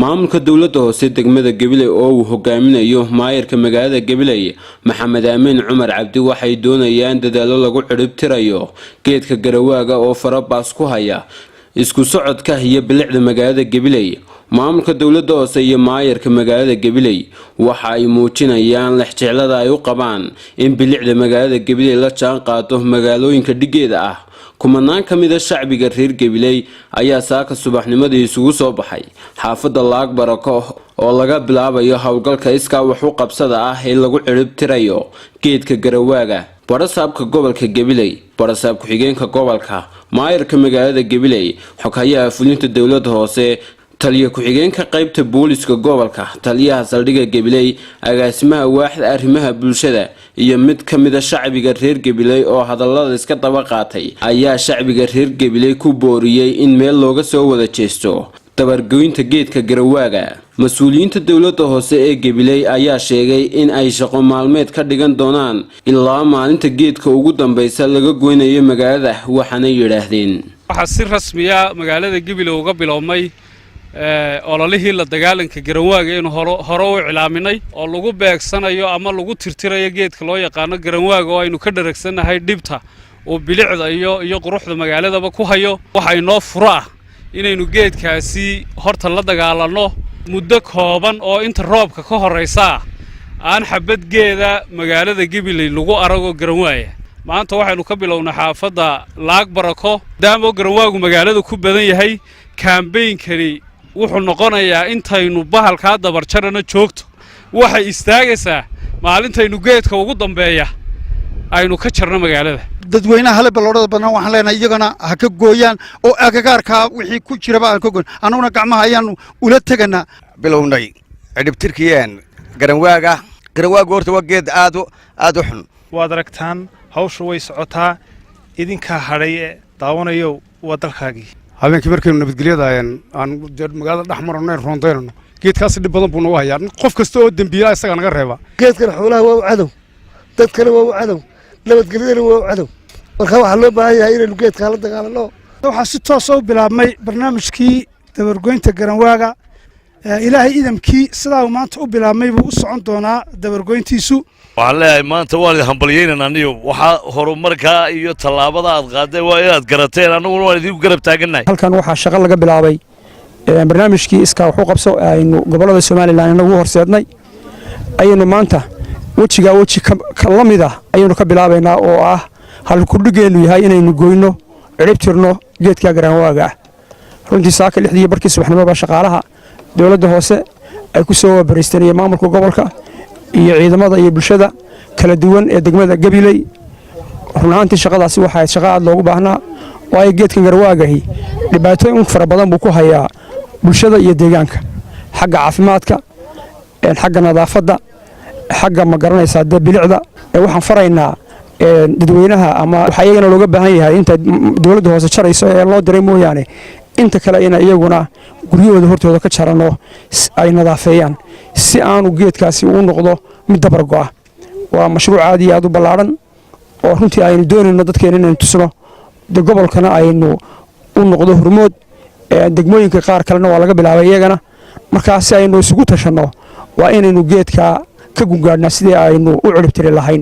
Maamulka dowladda hoose degmada Gabiley oo uu hogaaminayo maayarka magaalada Gabiley, Maxamed Aamin Cumar Cabdi, waxay doonayaan dadaallo lagu ciribtirayo geedka garawaaga oo farabaas ku haya isku socodka iyo bilicda magaalada Gabiley. Maamulka dowladda hoose iyo maayarka magaalada Gabiley waxa ay muujinayaan lexjeclada ay u qabaan in bilicda magaalada Gabiley la jaan qaado magaalooyinka dhigeeda ah. Kumanaan ka mida shacbiga reer Gabiley ayaa saaka subaxnimadii isugu soo baxay xaafadda Laag Barako oo laga bilaabayo howlgalka iskaa wax u qabsada ah ee lagu ciribtirayo geedka garawaaga. Barasaabka gobolka Gabiley, barasaab ku-xigeenka gobolka, maayarka magaalada Gabiley, xoghayaha fulinta dowladda hoose, taliya ku-xigeenka qaybta booliska gobolka, taliyaha saldhigga Gabiley, agaasimaha waaxda arrimaha bulshada iyo mid ka mida shacbiga reer Gabiley oo hadallada iska daba qaatay ayaa shacbiga reer Gabiley ku booriyey in meel looga soo wada jeesto dabargoynta geedka garawaaga. Mas-uuliyiinta dowladda hoose ee Gabiley ayaa sheegay in ay shaqo maalmeed ka dhigan doonaan ilaa maalinta geedka ugu dambeysa laga goynayo magaalada, waxaanay yidhaahdeen: Waxaa si rasmiya magaalada Gabiley uga bilowmay ololihii la dagaalanka garanwaaga inuu hore u iclaaminay oo lagu beegsanayo ama lagu tirtirayo geedka loo yaqaano garanwaaga, oo aynu ka dharagsannahay dhibta uu bilicda iyo quruxda magaaladaba ku hayo. Waxa inoo furo ah inaynu geedkaasi horta la dagaalanno muddo kooban oo inta roobka ka horraysaa aan xabad geeda magaalada Gabiley lagu arago garanwaaya. Maanta waxaynu ka bilownay xaafadda Laag Barako. Maadaama garanwaagu magaalada ku badan yahay, campaign-kani wuxuu noqonayaa intaynu bahalkaa dabarjarana joogto. Waxay istaagaysaa maalintaynu geedka ugu dambeeya aynu ka jarno magaalada. Dadweynaha hale balloodhada badnaa waxaan leenahay iyagana ha ka gooyaan oo agagaarkaa wixii ku jiraba aan ka goyn. Annaguna gacmaha ayaanu ula teganaa. Bilownay cidhibtirkiyeen garanwaaga. Garanwaagu horta waa geed aad aad u xun. Waad aragtaan, hawsha way socotaa. Idinkaa hadhay ee daawanayow, waa dalkaagii. Habeenkii markaynu nabadgelyada aan magaalada dhex marano, roondaynano, geedkaasi dhib badan buu nagu hayaa. Qof kasta oo dembiila isagaa naga reeba. Geedkan xoolaha waa u cadow, dadkana waa u cadow, nabadgelyadana waa u cadow. Marka waxaa loo baahan yahay inaynu geedkaa la dagaalano. Waxaa si toosa u bilaabmay barnaamijkii dabargoynta garanwaaga. Ilaahay idamkii, sidaa uu maanta u bilaabmay buu u socon doonaa dabargoyntiisu. Waxaan leeyahay, maanta waan idin hambalyeynana aniyo. Waxaa horumarkaa iyo tallaabada aad qaadeen waa inaad garateen, annaguna waan idinku garab taagannahay. Halkan waxaa shaqo laga bilaabay barnaamijkii iskaa wax u qabso aynu gobollada Somaliland inagu horseednay. Ayaynu maanta wejigaa weji ka la mid ah ayaynu ka bilaabaynaa, oo ah halkudhigeennu yahay inaynu goyno, cirib tirno geedka garanwaaga ah. Runtii saaka 6:30 subaxnimo baa shaqaalaha dowladda hoose ay ku soo waabariisteen iyo maamulka gobolka iyo ciidamada iyo bulshada kala duwan ee degmada Gabiley. Run ahaantii shaqadaasi waxay ahayd shaqo aad loogu baahnaa, waayo geedkan garwaagahi dhibaatooyin fara badan buu ku hayaa bulshada iyo deegaanka, xagga caafimaadka, xagga nadaafadda, xagga, ma garanaysaa, dee bilicda. Waxaan faraynaa dadweynaha ama waxaa iyagana looga baahan yahay inta dowladda hoose jarayso ee loo diray mooyaane, inta kale ina iyaguna guryahooda hortooda ka jarano, ay nadaafeeyaan, si aanu geedkaasi uu noqdo mid dabar go'a. Waa mashruuc aad iyo aad u ballaadhan oo runtii aynu doonayno dadkeena inaynu tusno, de gobolkana aynu u noqdo hormood. Degmooyinka qaar kalena waa laga bilaabay iyagana. Markaa si aynu isugu tashanno, waa inaynu geedkaa ka gungaadhnaa sidii aynu u ciribtiri lahayn.